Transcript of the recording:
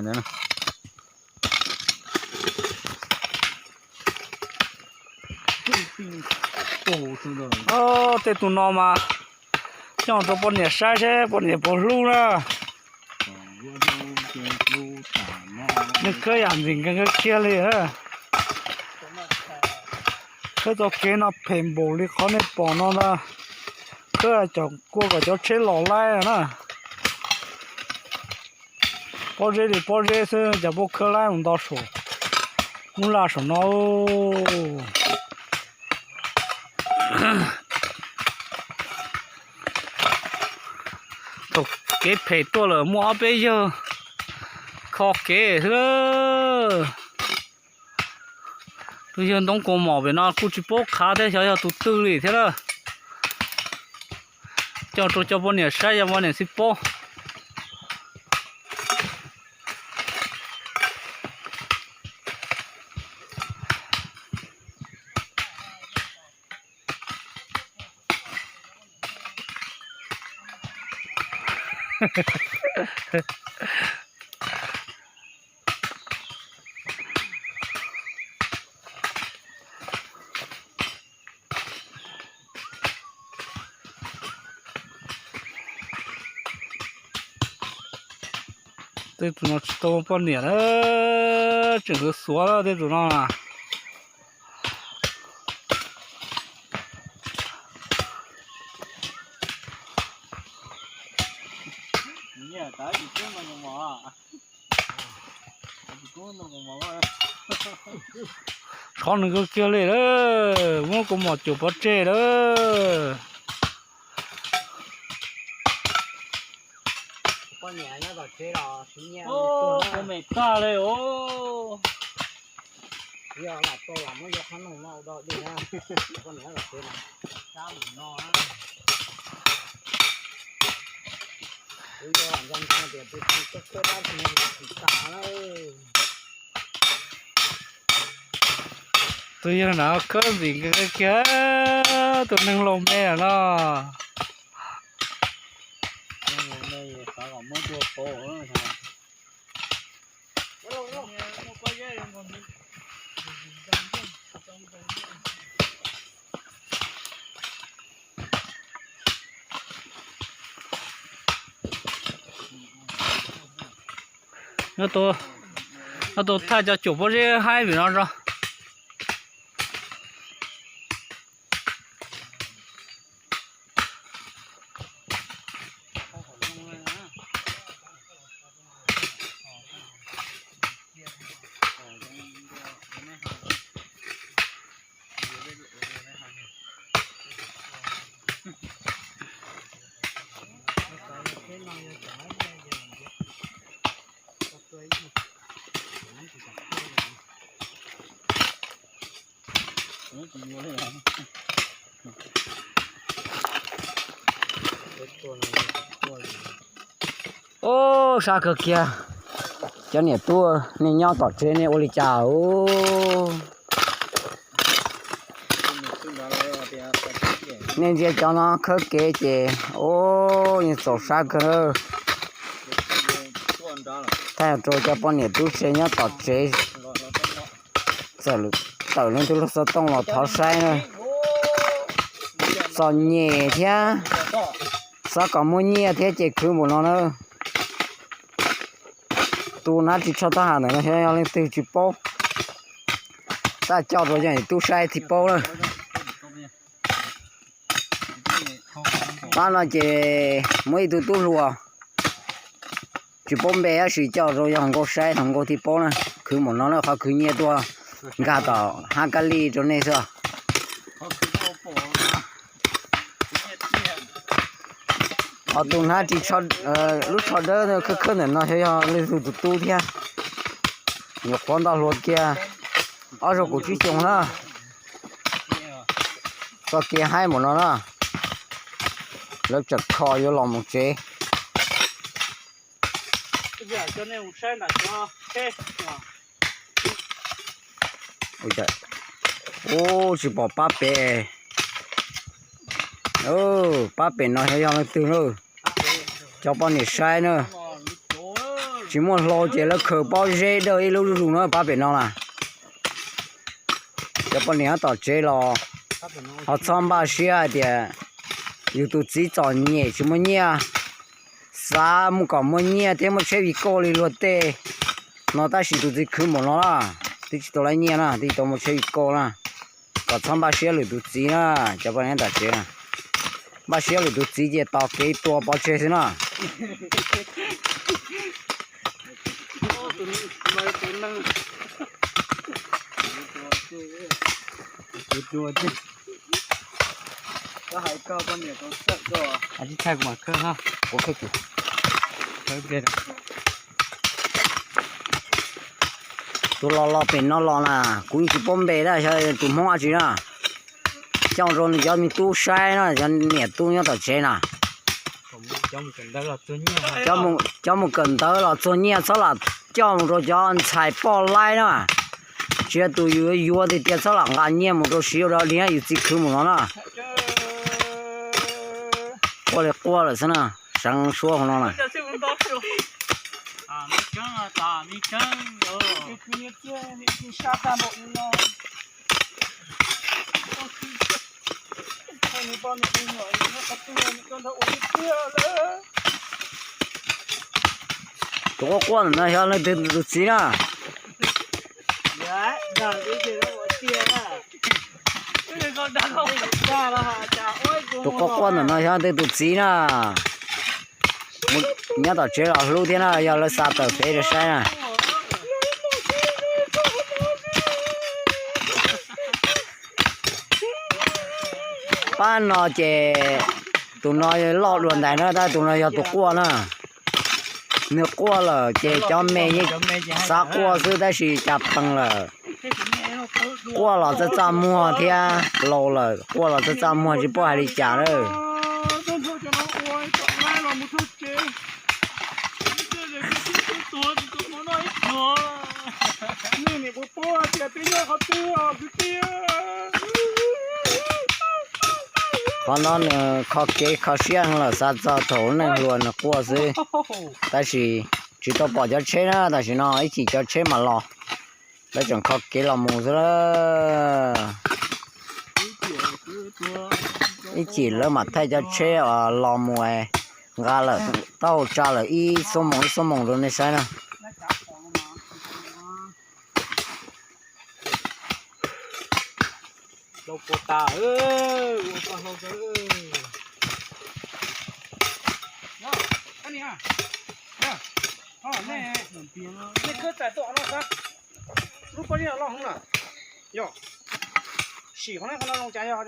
ntawd na. Tej tus no mas coj rau poj niam saib seb poj niam puas hlub na. Nws khawb yam ntxim nkees kawg kiag li. Khawb txoj kev no phem npaum li qhov nej pom no ntag. Khawb cov kua kom cov tsheb los laib na. Pob zeb li pob zeb xwb cas puab khawb laib mus nto saum lub laj saum no. Thaum kev phem tuaj lawm muaj ob peb yawg kho kev xwb. Tus yawg ntoo kaus mom pem no kuj tsis paub qhav thiab xyov yog tus twg li thiab na. Coj rau cov poj niam saib, cov poj niam xij paub. Tej tus no tsis tau poj niam na, tseem xuav xuav tej tus no na. Txhob nws kawg kiag li lawm, muab kaus mom cuam pov tseg lawm. Ua me tag li os. Tus yawg na khawb ntxim kiag, tus neeg laus me no. Nyob tus thaj cov cuam pob zeb haib vim no tso. Ub, sab kawg kiag. Cov niam tub nej nyob tom tsev nej ua li cas ub? Nej ntsia cov no khawb kev ces ub, yeej txaus sab kawg. Thaij rau cov poj niam tub se nyob tom tsev txawm tawm leej twg lub xov tooj los thov saib na. Txom nyem thiab, xav kom muaj nyiaj thiab ces khwv npaum no na. Tus nab ris tsho taub hau ntawm no xyov yog leej twg tsis paub, tab coj rau cov niam tub saib thiaj paub na. Pab no ces muaj ib tug tub hluas tsis paub npe tab sis coj rau yog hluas nkauj saib, hluas nkauj thiaj paub na. Khwv npaum no na, qhov khwv nyiaj tuaj nkag tom hab kab li rau nej xwb. Ho tus hnab ris lub tsho dawb khawb khawb ntawm no xyov yog leej twg tus tub thiab. Nyuam qhuav nto hluas kiag, ob zaug kaum tsib xyoos na. Txoj kev haib npaum no na, lawv tseem kho yuav los mus tsev. Ub, tsis pom pab pem. Pab pem no xyov yog leej twg na. Cov poj niam saib na. Tsis muaj hlau ces lawv khaws pob zeb dawj ib lub zuj zus no pab pem no na. Cov poj niam tom tsev los ho txhob npaj siab hais tias yus tus txiv txom nyem tsis muaj nyiaj, xav mus kom muaj nyiaj thiab muaj tsheb vij koj li luag tej no tab sis tus txiv khwv npaum no na, twb tsis tau lab nyiaj na, twb tsis tau muaj tsheb vij koj na. Kom txhob npaj siab lwm tus txiv na, cov poj niam tom tsev na. Npaj siab lwm tus txiv ces tos kev tua pov tseg xwb na. Tus los los pem no los na, kuv yeej tsis paub npe na, xyov tus Hmoob dab tsi na. Coj rau nws cov me tub saib na, cov niam tub nyob tom tsev na. Cov mus kawm ntawv los txuag nyiaj txhob lam coj mus rau cov ntxhais poj laib na. Tsis yog tus yus yuav tiag tiag txhob lam nqa nyiaj mus rau siv ua dog dig na, yus txiv khwv mus no na. Quaj li quaj lawm xwb na, seev suab hauv no na. Tus quaj quaj ntawm no yog leej twg tus txiv na? Tus quaj quaj ntawm no yog leej twg tus txiv na? Nyob tom tsev los hlub thiab na, yog lawv xa tawm pem rau saib na. Pab no ces tus no loj dua ntais na, tab tus no yog tus quaj na. Nws quaj lawm ces cov me yeej xav quaj xwb tab sis cas pees lawm. Quaj los txaj txaj muag thiab, laus lawm quaj los txaj txaj muag tsis paub hais li cas lawm. Qhov no nws kho kev kho siab heev lawm, xav txog thaum neej hluas nws quaj xwb, tab sis tsis tau pom cov tsheb na, tam sim no ib chim cov tsheb mam los, lawv tseem kho kev los mus xwb. Ib chim lawv mam thaij cov tsheb los mus nqa lawm, taub hau tsa lawm ib xuab moos ib xuab moos rau nej saib na. Lub pob zeb loj heev na. Yog, sim qhov no zoo cas yog